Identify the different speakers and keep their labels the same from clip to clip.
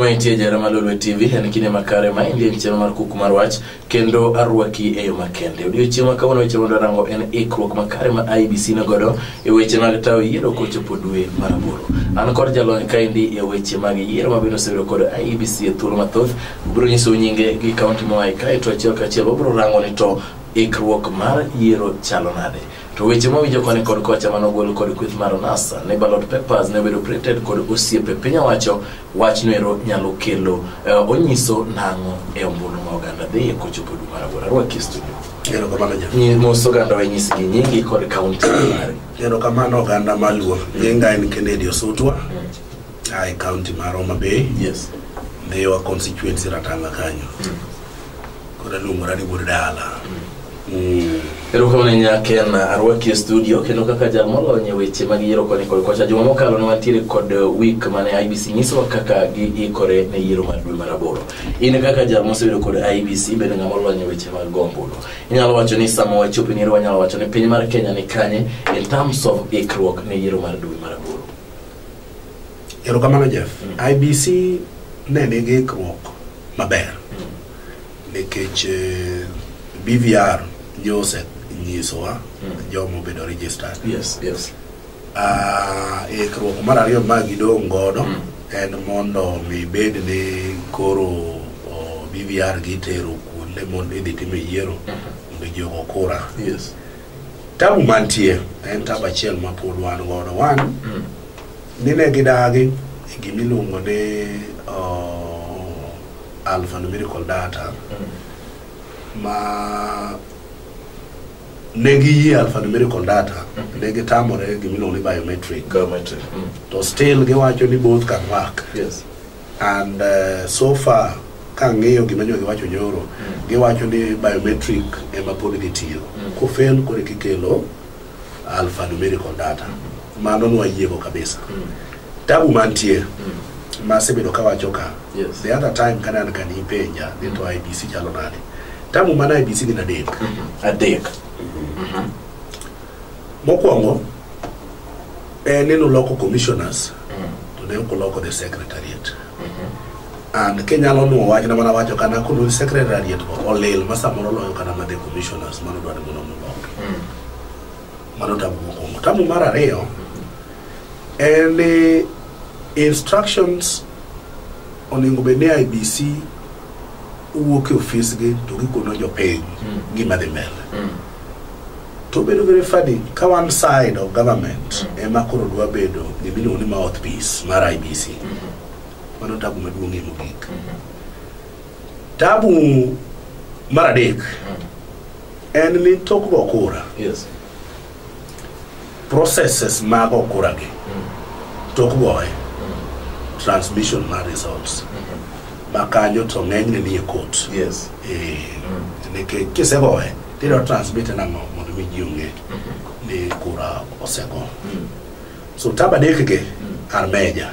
Speaker 1: ma intie jara mar Lolwe TV en kinde makare ma indie en chenro mar kuku mar wach kendo arwaki e yo makende. Odiochieng' ma kawuono weche mondo rango en ikruok makare ma IEBC nigodo e weche mag tayo yiero kochopo dwe mar aboro. An kod jalony kaendi e weche mag yiero ma bende osebedo kod IEBC e thuolo mathoth. Obiro nyisou nyinge gi kaunti moaye kae to achiel kachiel wabiro rango ni to ikruok mar yiero chalo nade. To weche mawinjo koni kod kocha manogol kod kweth mar NASA ne ballot papers ne obedo printed kod osiepe piny owacho wachno ero nyalo kelo onyiso nang'o e ombulu ma oganda dhiye kochopo dwe mar aboro. Arwaki e studio.
Speaker 2: Erokamano Jeff.
Speaker 1: Mos oganda wa nyisgi nyingi kod kaunti mari.
Speaker 2: Erokamano oganda maluo. Nyinga en Kennedy Osutwa. A e kaunti mar Homa Bay.
Speaker 1: Yes.
Speaker 2: Ndhiwa constituency Ratanga kanyo. Koro aluongora ni wuod dala.
Speaker 1: Erokamano ahinya Ken, arwaki e studio kendo kaka jal molony e weche mag yiero koni kod kocha. Juma mokalo ne wantiere kod week mane IEBC nyisowa kaka giikore ne yiero mar dwe mar aboro. In kaka jal mosebedo kod IEBC bende ng'ama olony e weche mag go ombulu. Inyalo wacho ni sama wachopo e yiero wanyalo wacho ni piny mar Kenya ni kanye in terms of ikruok ne yiero mar dwe mar aboro.
Speaker 2: Erokamano Jeff. IEBC ne nigi ikruok maber. Nikech BVR nyose nyisowa joma obedo registered.
Speaker 1: Yes.
Speaker 2: Ikruok mar ariyo ma gidong' godo en mondo mi bed ni koro BVR gitero kuonde mondo idhi time yiero mondo ji ogo kura.
Speaker 1: Yes.
Speaker 2: Tabu mantie en tabu achiel ma pod wan godo. Wan ni ne gidagi e gimiluongo ni alphanumerical data ma ne giyie alphanumerical data ne gitamore gimiluongo ni biometric.
Speaker 1: Biometric.
Speaker 2: To still giwacho ni both can work.
Speaker 1: Yes.
Speaker 2: And so far kang'iyo gima nyo giwacho nyoro giwacho ni biometric ema pod gitiyo. Kofail koro kikelo alphanumerical data. Mano nwayiego kabisa. Tabu mantie masebedo kawacho ka.
Speaker 1: Yes.
Speaker 2: The other time kane an ka nipenja ni to IEBC chalo nade. Tabu mana IEBC gin adek.
Speaker 1: Adek.
Speaker 2: Mokwongo en ni noloko commissioners to ne ok oloko the secretariat. And kinyalo nuo wachna mana wacho kana kono secretariat go olil ma samoro loyo kana ma the commissioners mano dwaro mondo oloki. Mano tabu mokwongo. Tabu mar ariyo en ni instructions onego bed ni IEBC wuok e ofisgi to gikono jopiny gima dhi mbele. To bedo very funny ka one side of government ema koro dwa bedo gimiluongo ni mouthpiece mar IEBC. Mano tabu maduong'ie mogik. Tabu mar adek en ni tok go kura
Speaker 1: Yes.
Speaker 2: processes mag go kura gi tok goye transmission mar results ma kanyo to ng'enyne nie court.
Speaker 1: Yes.
Speaker 2: Nikech kisegoye tidwa transmit nang'o mondo mi ji ong'e ni kura osego. So tab adek gi are major.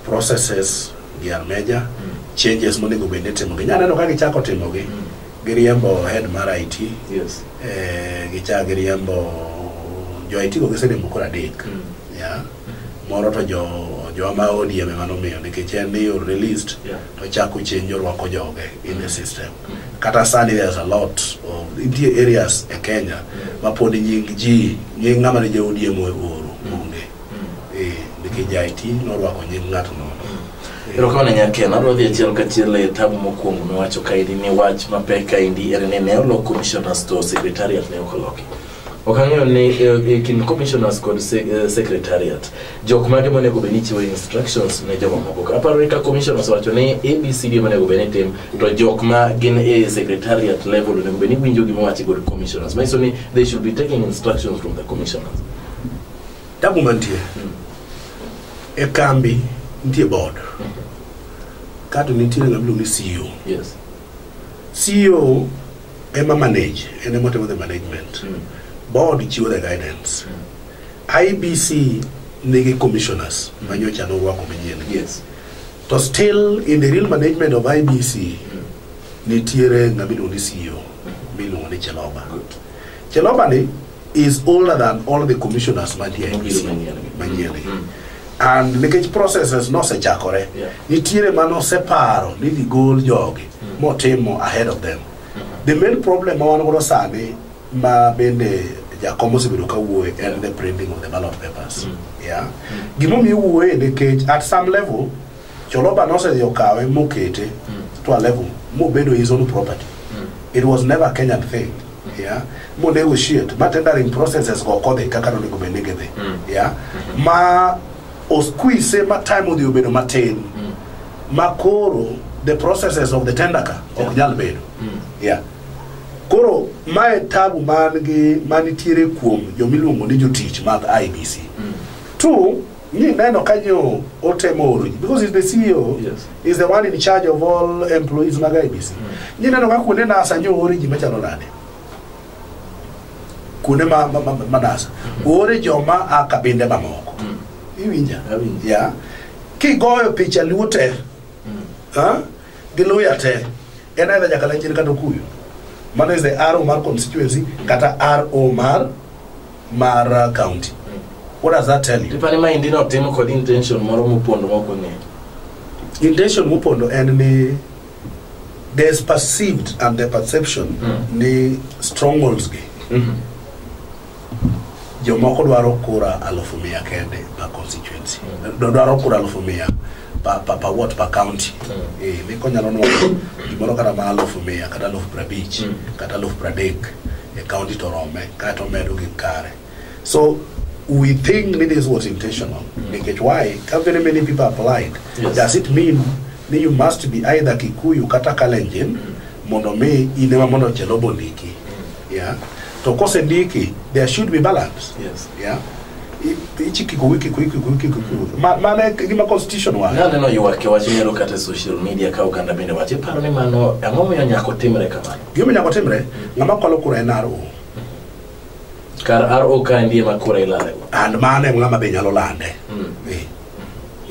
Speaker 2: Processes gi are major. Changes monego bed ni itimogi. Inya neno ka gichako timogi, giriembo head mar IT,
Speaker 1: Yes.
Speaker 2: Gichako giriembo jo IT go giseriembo koro adek. Yeah. Moro to jo jowa ma ODM ema nomiyo nikech en ni released to chako change orwako joge in the system. Kata sani there's a lot of nitie areas e Kenya ma pod nying ji nying ng'ama ne ja ODM ooro onge. Nikech ja IT norwako nying ng'ato nono.
Speaker 1: Erokamano Nyaken, adwa dhi achiel kachiel e tabu mokwongo miwacho kaendi ni wach mapek kaendi en ni ne olok commissioners to secretariat ne ok oloki. Ok ang'eyo ni e kind commissioners kod secretariat jok mage monego bed ni chiwo instructions ne joma moko. Aparo ni ka commissioners owacho ni ABCD monego bed ni tim to jok ma gin e secretariat level onego bed ni winjo gima owachi kod commissioners. Manyiso ni they should be taking instructions from the commissioners.
Speaker 2: Tabu mantie e kambi nitie board kato nitie ng'ama iluongo ni CEO.
Speaker 1: Yes.
Speaker 2: CEO ema manage, en ema otimo the management. Board chiwo the guidance. IEBC nigi commissioners manyocha norwako manyien.
Speaker 1: Yes.
Speaker 2: To still in the real management of IEBC nitiere ng'ama iluongo ni CEO miluongo ni Cheloba.
Speaker 1: Good.
Speaker 2: Cheloba ni is older than all the commissioners mantie IEBC
Speaker 1: Mobiro manyien.
Speaker 2: manyien. And nikech processes nosechakore, nitiere manoseparo ni gigol jogi motimo ahead of them. The main problem ma wan godo sani, ma bende jakom osebedo ka wuoye, en the printing of the ballot papers. Yeah, gimomiyo wuoye, nikech at some level Choloba nosedhi okawe mokete to a level mobedo his own property. It was never a Kenyan thing. Yeah, mo negotiate ma tendering processes go kodhi kaka nonego bed ni gidhi. Yeah, ma osqueeze ma time odhi obedo matin, ma koro the processes of the tender ka ok nyal bedo. Yeah, koro mae tabu man gi manitiere kuom jomiluongo ni jotich mag IEBC. Two, ni neno kanyo otemo oro ji because he's the CEO, is the one in charge of all employees mag IEBC. Ni neno ka kuonde NASA nyo ore ji machalo nade, kuonde ma NASA ore joma a kabinde mamoko. Iwinja?
Speaker 1: Awinjo.
Speaker 2: Yeah, kigoyo picha Luo te, ha? Gi Luya te, en either Jakalenjin kata Okuyu. Mano is the RO mar constituency kata RO mar county. What does that tell you?
Speaker 1: Tipani maendi notimo kod intention moro mopondo mok wang'eyo.
Speaker 2: Intention mopondo en ni there's perceived and the perception ni strongholds gi jomoko dwaro kura 100,000 kende per constituency. Dwaro kura 100,000 per what, per county. Eh, ni konyalo nwang'o gimoro kata ma 100,000 kata 50,000 kata 30,000 e county to rome, kaeto omedo gi kare. So we think ni this was intentional. Nikech why? Ka very many people applied, does it mean ni you must be either Kikuyu kata Kalenjin mondo mi in ema mondo Chelobo ndiki? Yeah, to kosendiki, there should be balance. Yeah, ichi Kikuyu, Kikuyu, Kikuyu, Kikuyu. Mano e gima constitution wacho.
Speaker 1: Naneno ywak e wach nyalo kata e social media ka oganda bende wacho. Iparo ni mano ang'o miyo nyaka otimre kamano?
Speaker 2: Gima nyaka timre, ng'ama kwalo kura en RO.
Speaker 1: Kar RO kaendi ema kura ilalego.
Speaker 2: And mano e ng'ama be nyalo lande. Eh.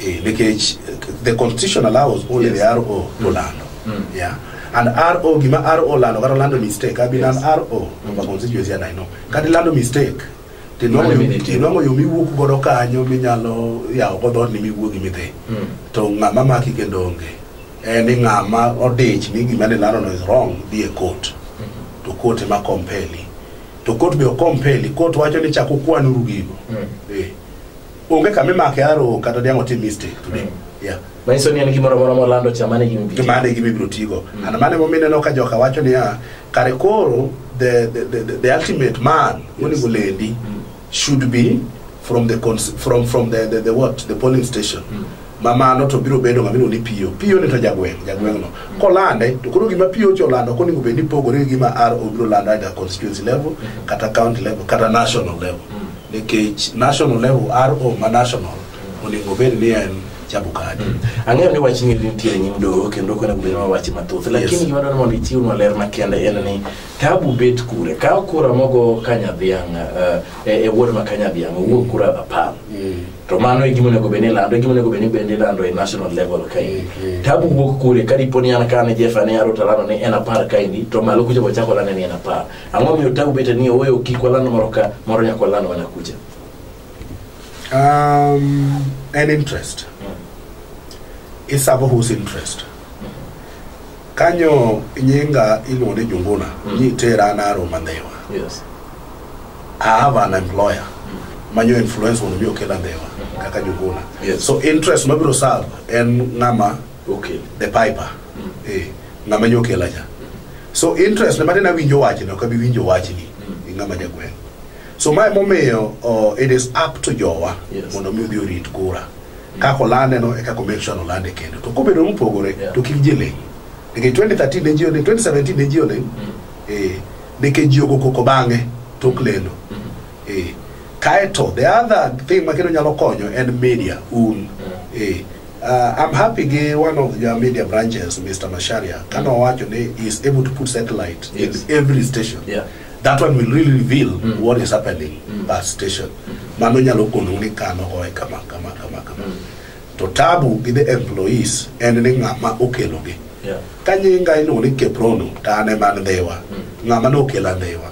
Speaker 2: Eh, nikech the constitution allows only the RO to lando. Yeah, and RO, gima RO lando kata lando mistake, I've been an RO of a constituency and I know kata lando mistake
Speaker 1: Mano
Speaker 2: tinwang'o
Speaker 1: bende timo.
Speaker 2: Tinwang'o yo miwuok godo kanyo minyalo yawo go dhoot ni miwuogi midhi to ng'ama maki kendo onge, en ni ng'ama odich ni gima ne lando no is wrong, dhi e court, to court ema compeli, to court be ok compeli. Court wacho ni chak ukwanuru gigo. Eh. Onge kama imake RO kata diang' otim mistake today. Yeah.
Speaker 1: Manyiso ni en gimoro amora molando cha, mano e gima ibiro
Speaker 2: Mano e gima ibiro tigo. And mano emomiyo ineno ka joka wacho niya, kare koro the ultimate man monego lendi should be from the cons from the what, the polling station. Ma mano to biro bedo ng'ama iluongo ni PO. PO ni to jagweng', jagweng' no. Kolande to koro gima PO cha olando ok onego bed ni pogore gi gima RO biro lando either constituency level kata county level kata national level. Nikech national level, RO ma national onego bed ni en Chabukati.
Speaker 1: Ang'eyo ni wach ni nitiere nyim doho kendo ok onego bed ni wawache mathoth, lakini gima dwaro mondo ichiwnwa ler makende en ni tabu bet kure ka kura mogo Kanyadhiang' e ward ma Kanyadhiang' owuok kura 10 to mano e gima onego bed ni ilando, e gima onego bed ni bende ilando e national level kaendi. Tabu wuok kure ka dipo ni an kane Jeff ane aro talando ni en 10 kaendi, to malo kucha bochako lande ni en 10? Ang'o miyo tabu bet ni ooyo, kik waland moro ka moro, nyaka waland mana kucha?
Speaker 2: An interest. Isavo whose interest? Kanyo nyinga iluongo ni Junguna, nitera an RO Mandhewa. I have an employer manyo influence mondo mi okela Ndhiwa kaka Junguna. So interest mabiro serve en ng'ama the piper. Eh, ng'ama nyo okela cha. So interest ne matin awinjo wachni, ok abi winjo wachni gi ng'ama jagweng'. So mae momiyo it is up to jowa mondo mi odhi orit kura. Kaka olande no e kaka make sure ni olande kendo. To kobedo mopogore to kik ji ling'. Nikech 2013 ne ji oling', 2017 ne ji oling'. Eh, nikech ji ogo koko bang'e tok lendo. Eh, kaeto the other thing ma kendo nyalo konyo en media un. Eh, I'm happy gi one of your media branches, Mr. Masharia, kano wacho ni he is able to put satellite in every station. That one will really reveal what is happening per station. Mano nyalo kono ni kano oe kama kama kama kama. To tabu gi the employees en ni ng'ama okelogi. Ka nyinga iluongo ni Keprono to an ema an Ndhiwa. Ng'ama nokela Ndhiwa.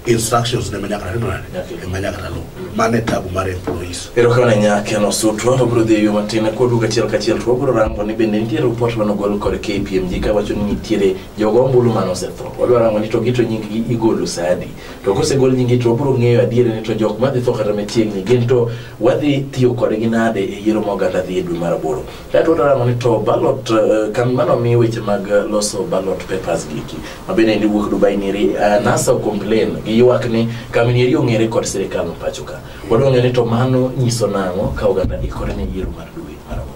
Speaker 2: Instructions ne manyaka timo nade?
Speaker 1: Nyaka.
Speaker 2: Ema nyaka luw. Mano e tabu mar employees.
Speaker 1: Erokamano ahinya Ken Osutwa, wabiro dhi e yo matin koduogo achiel kachiel to wabiro rango ni bende nitie report manogol kod KPMG kawacho ni nitiere jogo ombulu mane osetho. Wadwa rango ni to gito nying gi igolo sa adi. To kosegol nying gi to wabiro ng'eyo adieri ni to jok madhi tho kata machiegni gin to wadhi tiyo kodgi nade e yiero ma oganda dhi e dwe mar aboro. Kaeto wadwa rango ni to ballot kambi mane omi weche mag loso ballot papers giki ma bende ni wuok Dubai niri NASA o complain giywak ni kambi ni eri ong'ere kod sirikal ma pacho ka. Wadwa ng'eyo ni to mano nyiso nang'o ka oganda ikore ne yiero mar dwe mar aboro.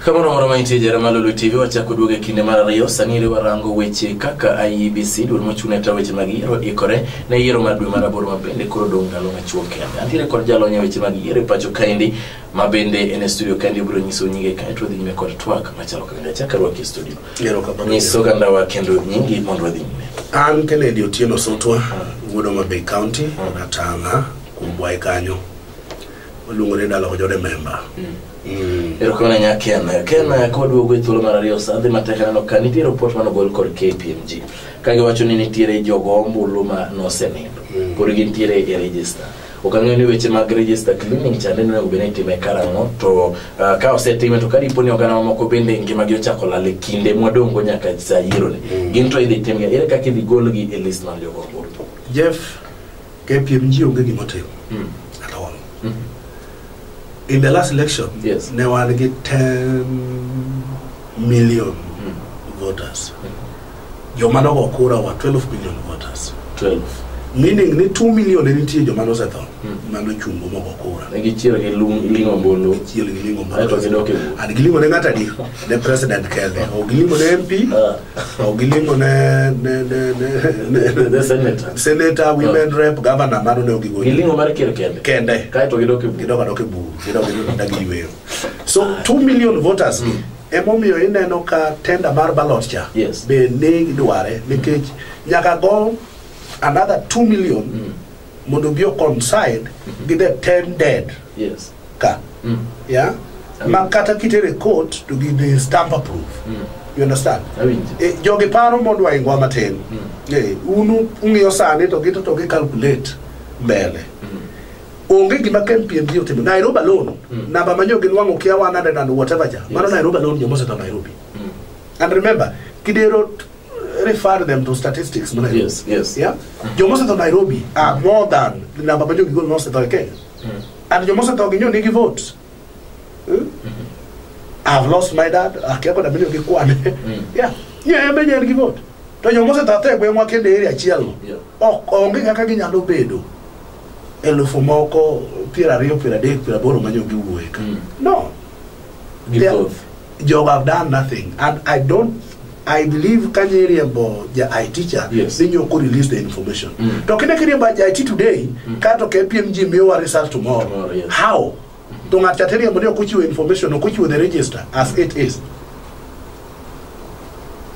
Speaker 1: Kamoro moro mantie jara mar Lolwe TV wachako duogo e kinde mar ariyo sani eri warango weche kaka IEBC duol mochung' ne tayo weche mag yiero ikore ne yiero mar dwe mar aboro ma bende koro dong' ndalo machuok kende. Antiere kod jalony e weche mag yiero e pacho kaendi ma bende en e studio kaendi obiro nyiso nyinge kaeto wadhi nyime kod twak machalo kaka achak arwaki e studio.
Speaker 2: Erokamano.
Speaker 1: Nyis ogandawa kendo nyingi mondo wadhi nyime.
Speaker 2: An Kennedy Otieno Sotwa, wuod Homa Bay County, Ratanga, Kubwai kanyo. Waluongo ni dala Ojode Member.
Speaker 1: Erokamano ahinya Ken. Ken koduogo e thuolo mar ariyo sa dhi matek aneno ka nitie report manogol kod KPMG ka giwacho ni nitiere jogo ombulu ma nosenindo pod gintiere e register. Ok ang'eyo ni weche mag register cleaning chande ni onego bed ni itime karang'o to ka osetime to ka dipo ni oganda mamoko bende ngimagi ochako lal e kinde mwadong'go nyaka sa yiero ni gin to idhi timgi ere kaka idhi golgi e list mar jogo ombulu.
Speaker 2: Jeff, KPMG onge gimotimo at all. In the last election, ne wan gi 10 million voters. Joma nogo kura wa 12 million voters.
Speaker 1: 12.
Speaker 2: Meaning ni 2 million ne nitie joma nosetho manochungo mogo kura.
Speaker 1: Ne gichiero gi ling'o ombulu.
Speaker 2: Gichielo gi ling'o ombulu.
Speaker 1: Aeto gidok e bur.
Speaker 2: And giling'o ne ng'ato adi? Ne president kende. Ok giling'o ne MP, ok giling'o ne
Speaker 1: The senator.
Speaker 2: Senator, women rep, governor, mano ne ok gigolo.
Speaker 1: Giling'o mar ker kende.
Speaker 2: Kende.
Speaker 1: Kaeto gidok e bur.
Speaker 2: Gidok adok e bur. Gidok gidok giyweyo. So 2 million voters gi emomiyo ineno ka tender mar ballot cha be ne idware nikech nyaka go another 2 million mondo bi coincide gi the 10 dead ka yeah ma kata kitere court to gini stamp approve. You understand? Jogi paro mondo waingwa matin. Unu ung'iyo sani to gito to gi calculate mbele. Onge gima KPMG otimo. Nairobi alone, namba manyo ginwang'o kia 100 and whatever cha. Mano Nairobi alone jomosetho Nairobi. And remember, Kidero refer them to statistics. Nairobi.
Speaker 1: Yes.
Speaker 2: Yeah? Jomosetho Nairobi are more than the number manyo gigolo nosetho e Kenya. And jomosetho ginyo nigi votes. I've lost my dad. Akia koda milion gi kwane. Yeah. Yeah, eme en gi vote. To jomosetho athe e gweng'wa kendo e area achiel no. Ok onge kaka ginyalo bedo 20,000 20, 30, 80 manyo giwuoye ka. No.
Speaker 1: Gi thoth.
Speaker 2: Jogo have done nothing. And I don't, I believe kanye riembo ja IT cha, ni nyoko release the information. To kine kiriembo ja IT today, kato KPMG miyowa result tomorrow.
Speaker 1: Tomorrow, yes.
Speaker 2: How? To ng'at cha teriembo ni ok ochiwo information, ok ochiwo the register as it is.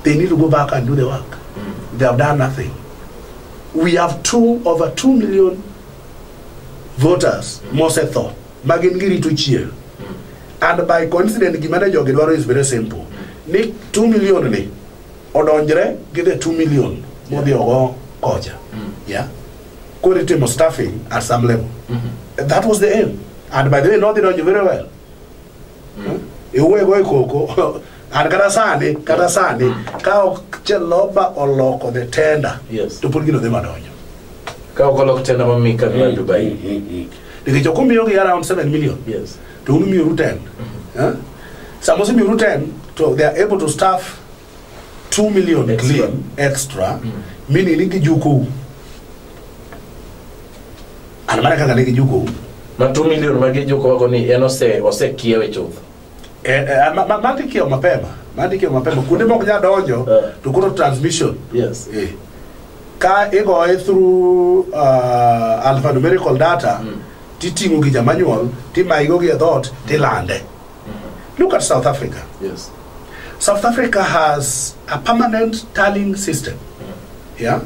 Speaker 2: They need to go back and do the work. They have done nothing. We have over 2 million voters mosetho ma gin girito chier. And by coincidence gima ne jogi dwaro is very simple. Ni 2 million ni odonjre gi the 2 million modhi ogo kocha. Yeah. Koro itimo staffing at some level. That was the aim. And by the way, nodhi donjo very well. Iwuoye go e koko. And kata sani, ka ok Cheloba oloko the tender, to pod gino dhi madonjo.
Speaker 1: Ka ok olok tender ma mi kambi mar Dubai.
Speaker 2: Nikech ok omiyogi around 7 million. To un miyoru 10. Eh? Sama osemiyoru 10 to they are able to staff 2 million
Speaker 1: Extra.
Speaker 2: clean extra, meaning ni gijukou. An mana kaka ne gijukou.
Speaker 1: Ma 2 million ma gijuko wago ni en osekiewe chuth.
Speaker 2: Mano ikiewo mapema, mano ikiewo mapema. Kuonde mok nyal donjo to koro transmission.
Speaker 1: Yes.
Speaker 2: Ka igoye through alphanumerical data, titing'o gi jama nyuol, timaigo gi e dhoot, tilande. Look at South Africa.
Speaker 1: Yes.
Speaker 2: South Africa has a permanent tallying system. Yeah?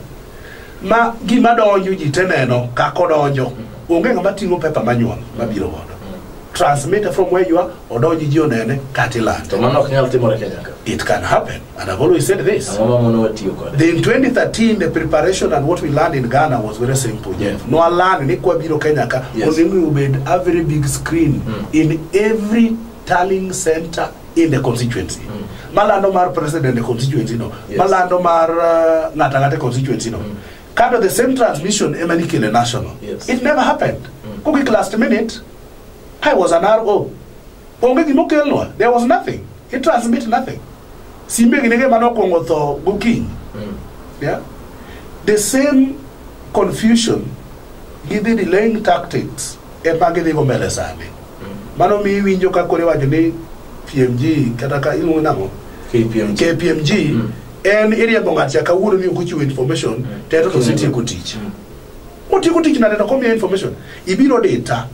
Speaker 2: Ma gima donjo ji te neno kaka odonjo. Onge ng'ama ting'o paper manual mabiro godo. Transmit from where you are, odonji ji onene kata ilande.
Speaker 1: To mano ok nyal timore Kenya ka.
Speaker 2: It can happen, and I've always said this.
Speaker 1: Ang'o ma mono watiyo kode?
Speaker 2: In 2013, the preparation and what we learned in Ghana was very simple, Jeff. No learn ni kwa biro Kenya ka, onego obed a very big screen in every tallying center in the constituency. Malando mar president e constituency no. Malando mar ng'ata ng'ata e constituency no. Kado the same transmission ema nikele national. It never happened. Kogik last minute, I was an RO. Onge gimokelnwa. There was nothing. It transmit nothing. Simbe ginege manokwongo tho gokinyi. Yeah? The same confusion gi the delaying tactics ema gidhigo mbele sani. Mano miyo iwinjo ka koro iwacho ni PMG kata ka iluongo nang'o?
Speaker 1: KPMG.
Speaker 2: KPMG en iriembo ng'at cha kawuono ni ok ochiwo information to to osetieko tich. Otieko tich nade to komiya information? Ibiro data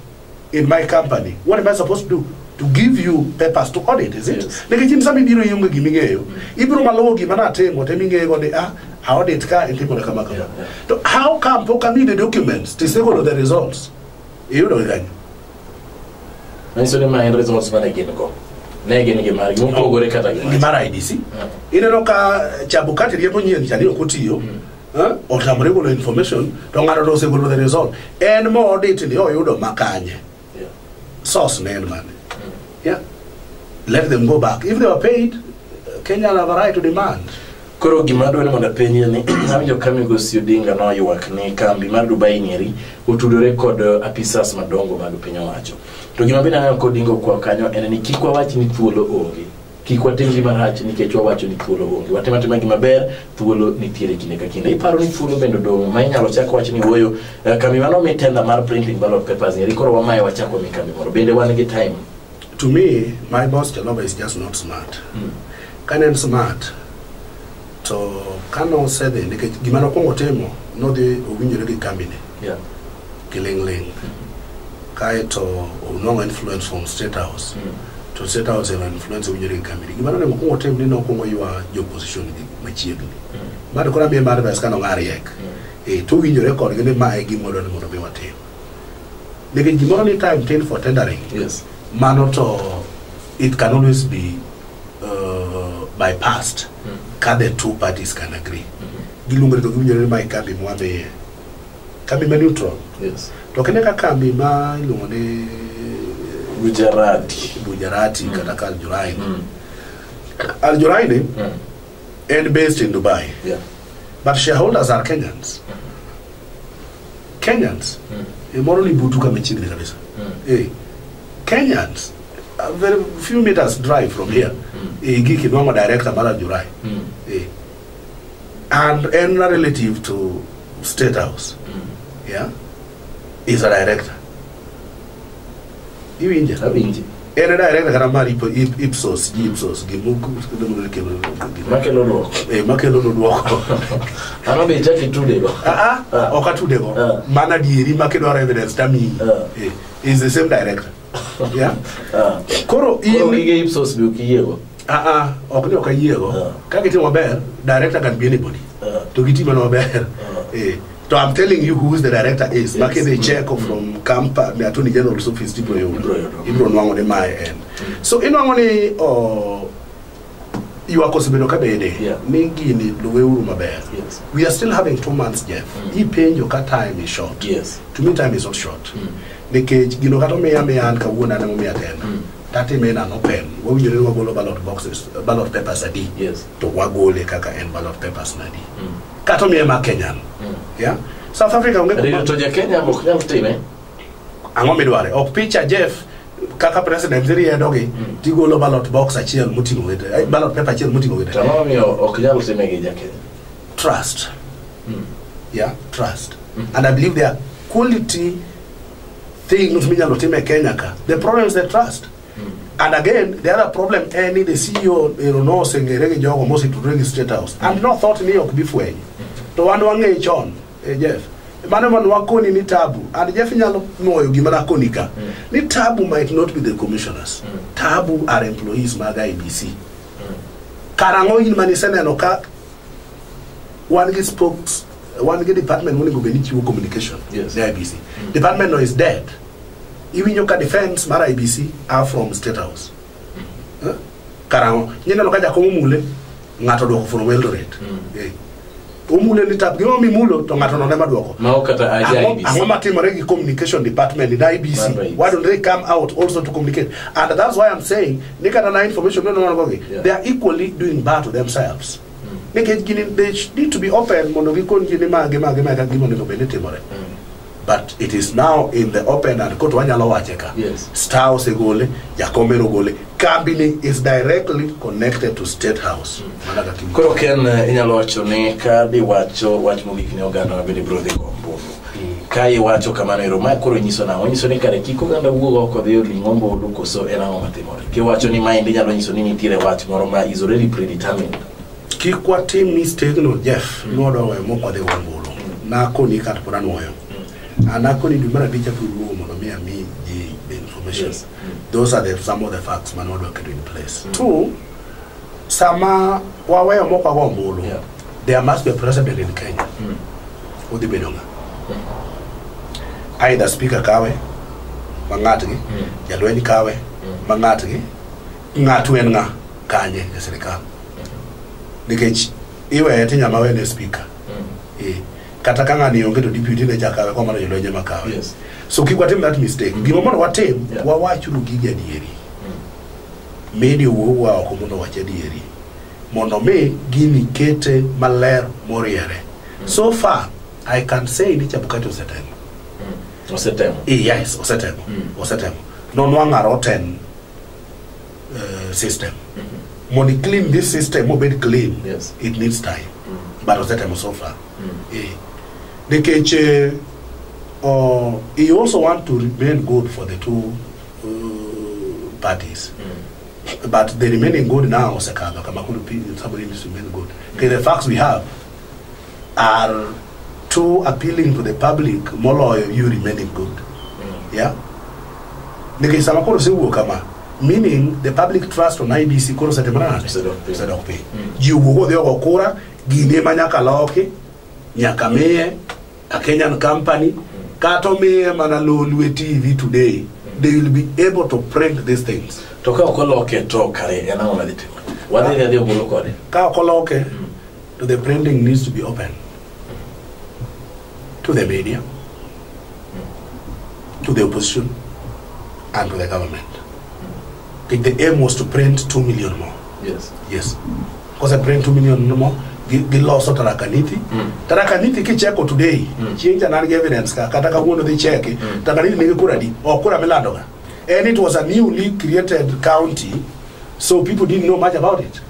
Speaker 2: in my company. What am I supposed to do? To give you papers to audit, is it?
Speaker 1: Yes.
Speaker 2: Nikech in sama ibiro ionge giming'eyo. Ibiro maluwo gima natimo to eming'eyo ni audit ka itimore kama kama. To how come pok amiyi the documents tisegolo the results? Iyudo gi kanyo.
Speaker 1: Manyiso ni ma en results mane gin go. Ne gin gi margi mopogore kata gi
Speaker 2: Gi mar IEBC. Ineno ka Chebukati riembo nyien cha ni ok otiyo. Otamore golo information to ng'ato to osegolo the result. En mo audit ni oyudo makanye. Source ne en mane. Yeah. Let them go back. If they were paid, Kenya have a right to demand.
Speaker 1: Koro gima adwa ni mondo apenji ni awinjo ka migosi Odinga noywak ni kambi mar Dubai nieri otudore kod apisas madongo mag piny owacho. To gima bende aneno ka Odinga okwayo kanyo en ni kik wawach ni thuolo onge. Kik watim gima rach nikech wawacho ni thuolo onge. Watim atima gima ber, thuolo nitiere kinde ka kinde. Iparo ni thuolo bende odong' ma inyalo chak wach ni wuoyo kambi mano mi tender mar printing ballot papers nieri koro wamaye wachak wami kambi moro. Bende wan gi time.
Speaker 2: To me, my boss Chalova is just not smart. Ka ne en smart, to kano osedhi nikech gima nokwongo timo nodhi owinjore gi kambini kiling'ling'. Kaeto onwang'o influence from State House. To State House ero influence owinjore gi kambini. Gima nonego okwongo tim ni nokwongo ywa jo opposition gi machiegni. Mano koro amiye mar advice kano ng'a riek. To owinjore kodgi ni ma e gima wadwaro ni mondo mi watim. Nikech gimoro ni time tin for tendering. Mano to it can always be bypassed ka the two parties can agree. Giluongo ni to giwinjore ni mae kambi mwadhiye. Kambi ma neutral. To kine ka kambi ma iluongo ni
Speaker 1: Gujarati.
Speaker 2: Gujarati kata ka Al-Juraini. Al-Juraini en based in Dubai. But shareholders are Kenyans. Kenyans. Moro ni butu kama chiegni kabisa. Kenyans, a very few meters drive from here. Giki nwang'o director mar Al-Jurai. And en a relative to State House. Yeah. Is a director. Iwinje?
Speaker 1: Awinji.
Speaker 2: En a director kata mar Ipsos, Ipsos,
Speaker 1: Makelo duoko.
Speaker 2: Makelo duoko.
Speaker 1: Mano be ichako itudego.
Speaker 2: Ok atudego. Mana adieri ma kidwaro evidence tamiyi. Is the same director. Yeah. Koro
Speaker 1: Koro
Speaker 2: in
Speaker 1: gige Ipsos be ok iyiego.
Speaker 2: Ok ni ok ayiego. Ka gitimo maber, director can be anybody. To gitimo maber. To I'm telling you who is the director is. Yes. Makidhi check from Kampa, the Attorney General's office tibro yudo.
Speaker 1: Ibro yudo.
Speaker 2: Ibro nwang'o ni mae en. So inwang'o ni ywak osebedo ka bede ni gini luweuru maber. We are still having 2 months, Jeff. Ipenjo ka time is short. To me time is not short. Nikech gino kata omiya miya an kawuono an emomiya tenda. Tatime en an open. Wawinjore ni wagolo ballot boxes, ballot papers adi. To wagole kaka en ballot papers nadi. Kata omiye ma Kenyan. Yeah? South Africa onge
Speaker 1: Adier to ja Kenya ok nyal time.
Speaker 2: Ang'o midware? Ok picha Jeff. kaka president iriedogi tigolo ballot box achiel moting'o wete, ballot paper achiel moting'o wete.
Speaker 1: To ang'o momiyo ok nyal time gi jakenya?
Speaker 2: Trust. Yeah, trust. And I believe there are quality things minyalo tim e Kenya ka. The problem is the trust. And again, the other problem en ni the CEO ero noseng'ere gi jogo mosetudore gi State House and no thought ni ok bi fweny. To wan wang'e chon, Jeff. Mano man wakoni ni tabu. And Jeff nyalo nuoyo gima nakoni ka. Ni tabu might not be the commissioners. Tabu are employees mag IEBC. Karang'o in maniseneno ka wan gi spokes, wan gi department monego bed ni chiwo communication ne IEBC. Department no is dead. Iwinjo ka defense mar IEBC are from State House. Huh? Karang'o? Ineno ka jakom omule, ng'ato duoko from Eldoret. Omule ni tap gima mimulo to ng'ato no ema duoko.
Speaker 1: Ma ok kata aja IEBC.
Speaker 2: Ang'o matimore gi communication department in IEBC?
Speaker 1: Mar IEBC.
Speaker 2: Why don't they come out also to communicate? And that's why I'm saying ni kata na information no no they are equally doing bad to themselves. Nikech gini they need to be open mondo gikon ji ni magi magi magi gima onego bed ni timore. But it is now in the open and koro wanyalo wache ka. Star osegole, Jakom ogole. Kambini is directly connected to State House. Mana kaka iwinjo.
Speaker 1: Koro Ken, inyalo wacho ni ka diwacho wach mogik ne oganda mabende biro dhi go ombulu. Ka iwacho kamano ero, ma koro nyiso nang'o? Nyiso ni kare kik oganda wuog oko dhi oling' ombulu koso en ang'o matimore? Kiwacho ni maendi nyalo nyiso ni nitiere wach moro ma is already predetermined.
Speaker 2: Kik watim mistake no Jeff, nwadwa weyo mok wadhi go ombulu. Nakoni kata pod anuoyo. An nakoni dwe mar abich abiro duogo mondo mi ami ji the information. Those are the, some of the facts mane wadwa keto in place. Two, sama waweyo mok wago ombulu, there must be a president in Kenya. Odhi bedo ng'a? Either speaker kawe, ma ng'atgi, jalweny kawe, ma ng'atgi, ng'atu en ng'a kanye e sirikal. Nikech iweye tinyama wene speaker. Kata ka ng'ani onge to deputy ne chakawe kwa mano jolweny ema kawe. So kik watim that mistake. Gima mondo watim, wawachuru gigi adieri. Media owuog oko mondo owach adieri. Mondo mi gini kete maler moriere. So far, I can say ni Chebukati osetemo.
Speaker 1: Osetemo.
Speaker 2: Yes, osetemo. Osetemo. Nonwang'o a rotten system. Mondo i clean this system mobed clean, it needs time. But osetemo so far. Nikech he also want to remain good for the two parties. But the remaining good now osekadho kama koro somebody needs to remain good. Okay, the facts we have are too appealing to the public moloyo you remaining good. Yeah? Nikech sama koro osewuok kama, meaning the public trust on IEBC koro osetimore nade? Osedok piny. Ji owuok odhi ogo kura, gini ema nyaka loki, nyaka miye a Kenyan company, kata omiye mana Lolwe TV today, they will be able to print these things.
Speaker 1: To ka ok oloke to kare en ang'o madhi timore? Wadhi dhi adhi ombulu kode?
Speaker 2: Ka ok oloke, to the printing needs to be open to the media, to the opposition, and to the government. The aim was to print 2 million more. Yes. Because I print 2 million more, giloso Tharaka Nithi. Tharaka Nithi kicheko today, chieng' cha nan gi evidence ka, kata kawuono dhi cheki, Tharaka Nithi nigi kura di, ok kura milando ga. And it was a newly created county, so people didn't know much about it.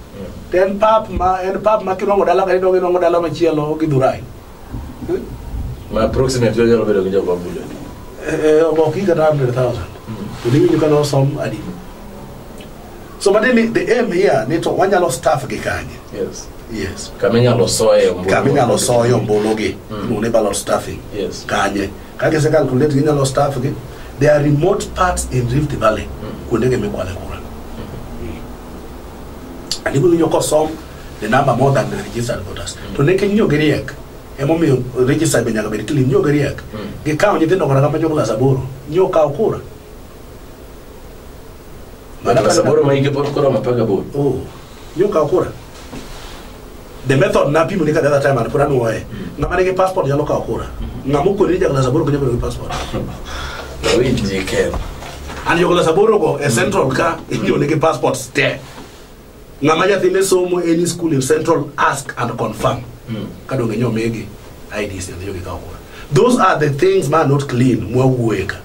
Speaker 2: Then pap ma, en pap ma kinwang'o dala ka idong inwang'o dala machielo Githurai.
Speaker 1: Ma approximately onyalo bedo gi jogo ombulu adi?
Speaker 2: Ok kata 100,000. To niwinjo ka nosom adi. So but then the aim here ni to wanyalo staff gi kanye. Yes.
Speaker 1: Kama inyalo soye ombulu.
Speaker 2: Kama inyalo soye ombulu gi. Iluongo ni ballot stuffing. Kanye. Ka gise calculate ginyalo staff gi. There are remote parts in Rift Valley. Kuonde gi mikwale kura. And ibiro winjo kosom the number more than the registered voters. To nikech nyo giriek, emomiyo register be nyaka bed clean, nyo giriek. Gikawo nyithindo kata kama jo klas 8, nyo kawo kura.
Speaker 1: Klas 8 ma hike pod koromo 18.
Speaker 2: Oh, nyo kawo kura. The method napimo ni ka the other time and pod anuoye. Ng'ama nigi passport nyalo kawo kura. Ng'ama okoni ni ja klas 8 ok nyal bedo gi passport.
Speaker 1: Awinji Ken.
Speaker 2: And jo klas 8 go e central ka inyo nigi passports te. Ng'ama nyathine somo any school in central, ask and confirm. Ka donge nyo migi IDs nyo gikawo kura. Those are the things ma not clean mwawuoye ka.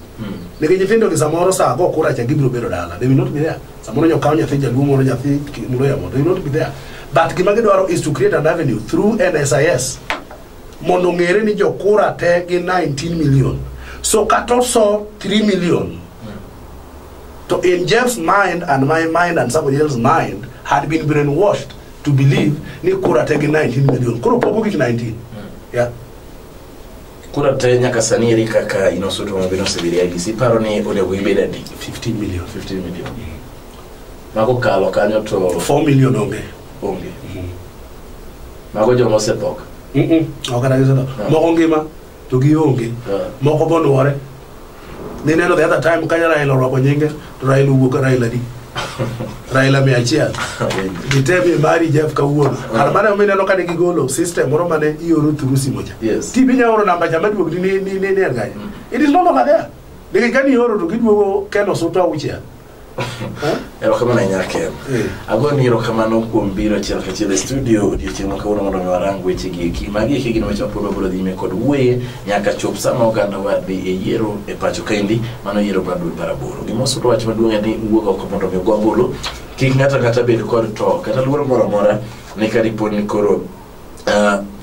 Speaker 2: Nikech nyithindo gi samoro sa go kura cha gibiro bedo dala. They will not be there. Samoro nyokaw nyathi jaluo moro nyathi Mluya moro. They will not be there. But gima gidwaro is to create an avenue through NSIS mondo ong'ere ni jokura te gi 19 million. So kata oso 3 million to in Jeff's mind and my mind and somebody else's mind had been brainwashed to believe ni kura te gi 19 million. Koro pok ogik 19. Yeah.
Speaker 1: Kura te nyaka sani eri kaka inosuto mabende osebedo e IEBC paro ni onego gibed adi?
Speaker 2: 15 million.
Speaker 1: 15 million. Mago kalo kanyo to
Speaker 2: 4 million onge.
Speaker 1: Onge. Mago joma osetho.
Speaker 2: Ok kata gisetho. Moko ngima to gionge. Moko bonuore. Nineno the other time kanya Raila orwako nyinge to Raila owuok Raila di. Raila 100. Gitemi mari Jeff kawuono. Kar mano mineno kane gigolo system moro mane ioro through simo cha. Tibi nya oro namba cha maduog ni en kanyo. It is no longer there. Nikech kani ioro to giduogo kendo suto auchiel.
Speaker 1: Erokamano ahinya Ken. Agoni erokamano kuom biro achiel kachiel e studio odiochieng' ma kawuono mondo mi warang weche gi eki. Magi eki gin weche mapod wabiro dhi nyime kod wuoye nyaka chop sama oganda wa dhi e yiero e pacho kaendi, mano yiero mar dwe mar aboro. Gima osudo wach maduong' en ni wuog oko mondo mi ogo ombulu. Kik ng'ato ang'ata bed kod to kata luoro moro amora ni ka dipo ni koro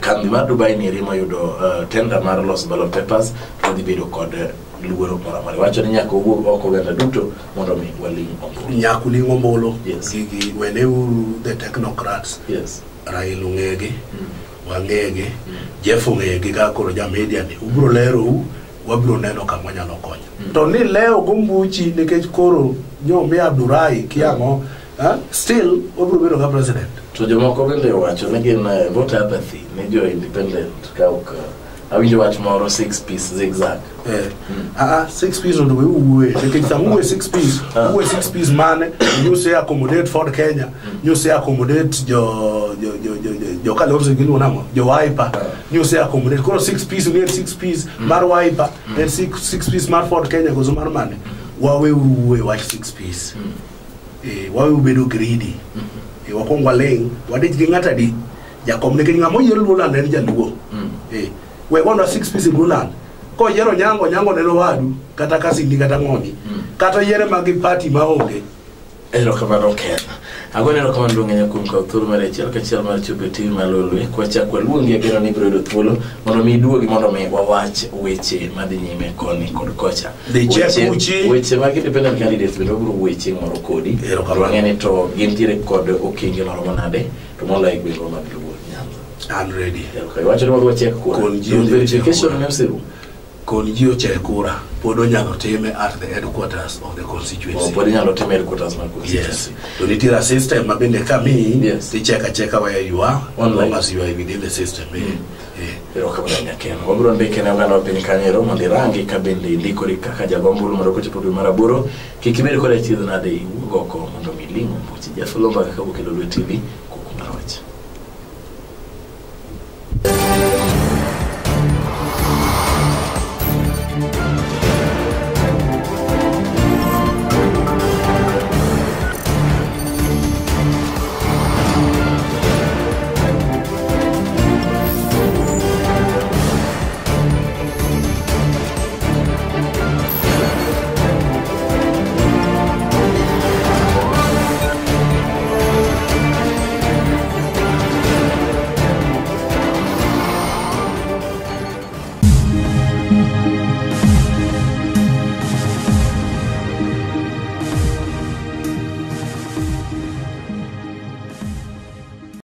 Speaker 1: kambi mar Dubai ni eri moyudo tender mar loso ballot papers to dhi bedo kod luoro moro amora. Wacho ni nyaka owuog oko oganda duto mondo mi waling' ombulu.
Speaker 2: Nyaka uling' ombulu.
Speaker 1: Yes.
Speaker 2: Gigi weneuru the technocrats.
Speaker 1: Yes.
Speaker 2: Raila ong'egi, wang'egi, Jeff ong'egi kaka koro ja media ni. Ubiro lerou, wabiro neno kama wanyalo konyo. To ni leo gombuchi nikech koro nyo mi Abdurai kiang'o, still wabiro bedo ka president.
Speaker 1: To jomoko bende owacho ni gin voter apathy ni jo independent ka ok awinjo wach moro six piece zigzag.
Speaker 2: Six piece ondo we uwe nikech sama uwe six piece uwe six piece mane nyuse accommodate Ford Kenya nyuse accommodate jo Kalonzo giluongo nang'o jo Wiper nyuse accommodate koro six piece ni en six piece mar Wiper en six piece mar Ford Kenya koso mar mane wawe uwe wach six piece wawe bedo greedy wakwong waling' wadich gi ng'at adi jakom nikech ng'ama oyier Luoland en jaluo we gonwa six piece e Luoland koyiero Nyango Nyango neno wadu kata kasindi kata ng'oni kata yiere mag party maonge.
Speaker 1: Erokamano Ken. Agoni erokamano duong' ahinya kuom kawo thuolo mar achiel kachiel mar chopo e TV mar Lolwe. Kwachak waluongi ageno ni ibiro yudo thuolo mondo mi iduogi mondo mi wawach weche madhi nyime koni kod kocha.
Speaker 2: Dhi chek uchi.
Speaker 1: Weche mag independent candidates bende wabiro wuoye chieng' moro kodi.
Speaker 2: Erokamano.
Speaker 1: To wang'e ni to gintiere kod okenge maromo nade to moloyo e gwengwa mag Luo Nyanza.
Speaker 2: I'm ready.
Speaker 1: Erokamano. Iwacho ni wadhi wachek kura.
Speaker 2: Kon ji
Speaker 1: To
Speaker 2: odhi
Speaker 1: verification
Speaker 2: ochek
Speaker 1: ne oserumo.
Speaker 2: Kon ji ochek kura pod onyalo time at the headquarters of the constituency.
Speaker 1: Oh, pod inyalo time headquarters mar
Speaker 2: Yes.
Speaker 1: constituency.
Speaker 2: To nitiere a system ma bende kamiyi
Speaker 1: Yes.
Speaker 2: tichek acheka where you are
Speaker 1: Online.
Speaker 2: long as you are within the system.
Speaker 1: Erokamano ahinya Ken. Wabiro ndike ne oganda wa piny kanyo ero mondo irangi ka bende indikori kaka jago ombulu mondo kochopo dwe mar aboro kik ibed kod achiedh nade iwuog oko mondo mi iling' ombuchi. Jeff Oloo Mbaka kawuok e Lolwe TV, kuku mar wach.